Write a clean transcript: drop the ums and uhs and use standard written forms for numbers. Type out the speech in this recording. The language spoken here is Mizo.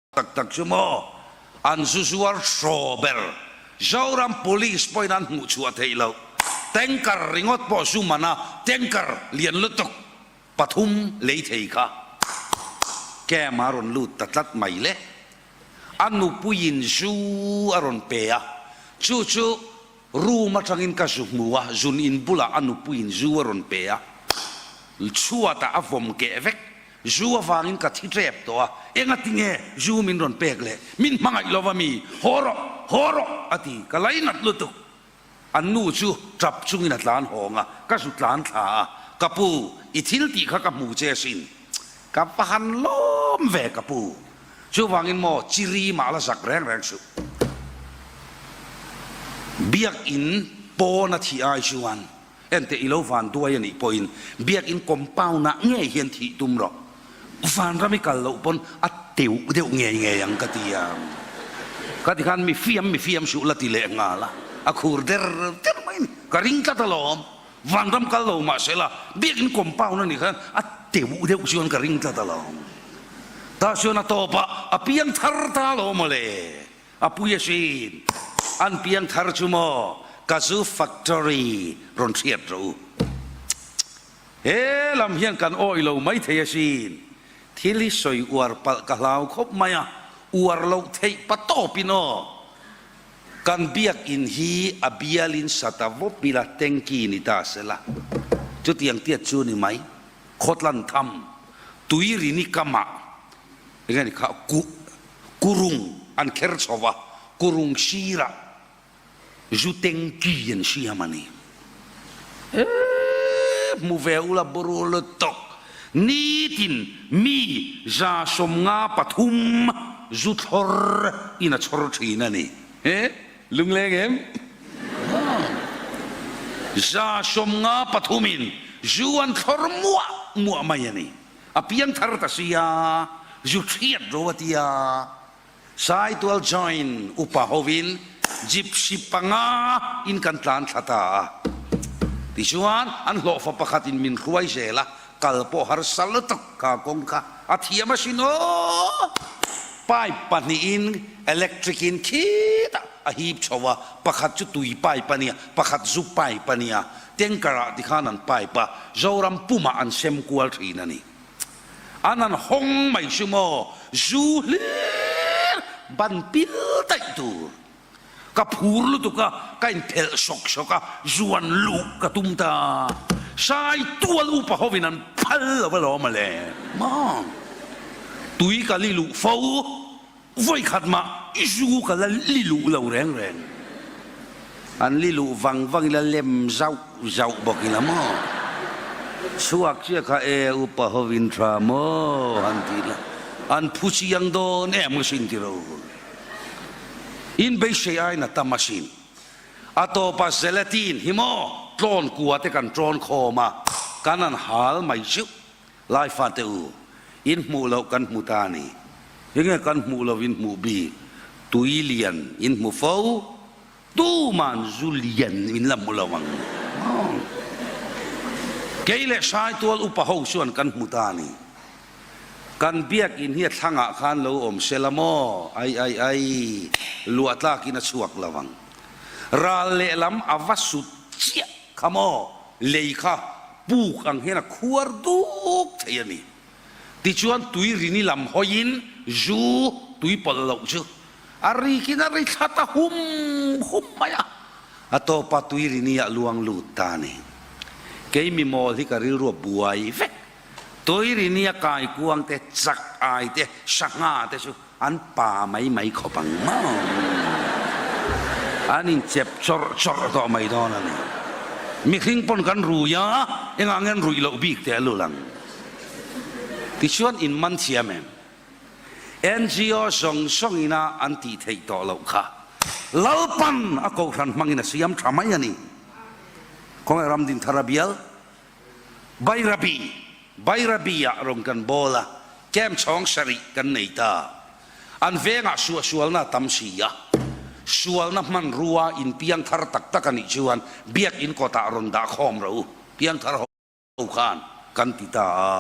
Tak tak chu maw? An zu zuar hraw ber. Zoram Police pawhin an hmuh chhuah theih loh. Tanker ringawt pawh zu man a, tanker lian lutuk pathum lei thei kha camp a rawn lut ta tlat mai le. A nupuiin zu a rawn pe a, chu chu room atangin ka zu hmu a, zun in bulah a nupuiin zu a rawn pe a, chhuatah a vawm keh vek. Zu avangin ka thi tep tawh a, engati nge zu min rawn pek le? Min hmangaih lo va mi? Haw rawh! Haw rawh! a ti. Ka lainat lutuk. An nu chu tap chungin a tlan hawng a, ka zu tlan thla a, Ka pu, i thil tih kha ka hmu che asin. Ka va han lawm ve ka pu. Chuvangin maw chiri mah la zak reng reng suh. Biakin pawn a thih ai chuan Enteh i lo van duai a nih pawhin biakin compound-ah ngei hian thih tum rawh. Vanram i kal loh pawn a teuh deuh ngei ngei ang ka ti a. Ka ti khan mi fiam mi fiam suh la ti leh nghal a, a khur der der mai a ni. Ka ring tlat alawm, vanram kal lo mahse la biakin compound a nih khan a teuh deuh chuan ka ring tlat alawm. Tah chuan a tawpah a piang thar ta alawm mawle. A pui asin, an piang thar chu maw ka zu factory rawn hriat rawh u. He lam hian kan awih lo mai thei asin, thil hi sawi uar palh ka hlau khawp mai a, uar loh theih pa tawpin aw. Kan biakin hi a bialin sata vawp ila tanky ni ta sela, chutiang tiat chu ni mai, khawtlan tham, tui rini kamah enge ni kha kuh Kurung an kher chho va, kurung sirah zu tengki an siam a ni. Eee hmu ve ula buru lutuk, nitin mi 153 zu thlawr in a chhawr thin a ni. He lungleng em? 153 in zu an thlawr muah muah mai a ni. A piang thar ta sia, zu hriat ro a tia. Saitual join upa hovin gypsy panga in kan tlan thla ta a. Tichuan an hlawhfa pakhat in min hruai zel a, kal pawh harsa lutuk kha kawng kha a thiam asin aw. Pipe pahnihin electric in khitah a hip chho a, pakhat chu tui pipe a nia, pakhat zu pipe a nia. Tanker ah tikhan an pipe a, Zoram pumah an sem kual thin a ni. An han hawng mai chu maw, zu hlir ban pil daih tur. Ka phur lutuk a, ka inphelh sawk sawk a, zuan luh ka tum ta. Sai tual upa hovin an phal lo alawm a le. Maw? Tui ka li luh fo. Vawi khat mah i zu ka la li luh lo reng reng. An li luh vang vang ila lem zauh zauh bawk ila maw? Chhuak chiah kha e upa hovin tha maw han ti ila an phu chiang dawn em ka sin ti ro. In beisei aiin a tam asin. A tawpa gelatin hi maw tlawn kua te kan tawn khawm a, kan han hal mai chiuh. Lai fate u, in hmuh loh kan hmu ta a ni. Enge kan hmuh loh in hmuh bik? Tui lian in hmu fo, tuman zu lian in la hmu lo ang. Kei leh Saitual upa ho chuan kan hmu ta a ni. Kan biakin hi a thlangah khan lo awm se la maw? Ai ai ai, luah tlakin a chhuak lo ang. Ral lehlam a va sut chiah kha maw? Lei kha puk ang hian a khuar duk thei a ni. Tichuan tui rini lam hawiin zu tui pawlh loh chu a rikin a ri thla ta hum hum mai a, a tawpa tui rini ah luang lut ta a ni. Kei mi mawl hi ka rilru a buai vek. Tui rini a kaikuang te, chak ai te, sangha te chu An pa mai mai khawp ang maw? An inchep chawrh chawrh tawh mai dawn a ni. Mihring pawn kan rui a, engah nge an ruih loh bik teh a lul ang? Tichuan in man thiam em? NGO zawng zawng ina an tih theih tawh loh kha Lalpan a kohhran hmangin a siam tha mai a ni. Khawngaih Ramdinthara bial Bairabi, Bairabi-ah rawn kan bawl a, camp chhawng sarih kan nei ta. An vengah suahsualna a tam si a, sualna hmanrua inpiang thar tak tak a nih chuan biakin kawtah rawn dah khawm rawh u, piang thar ho khan kan ti ta a.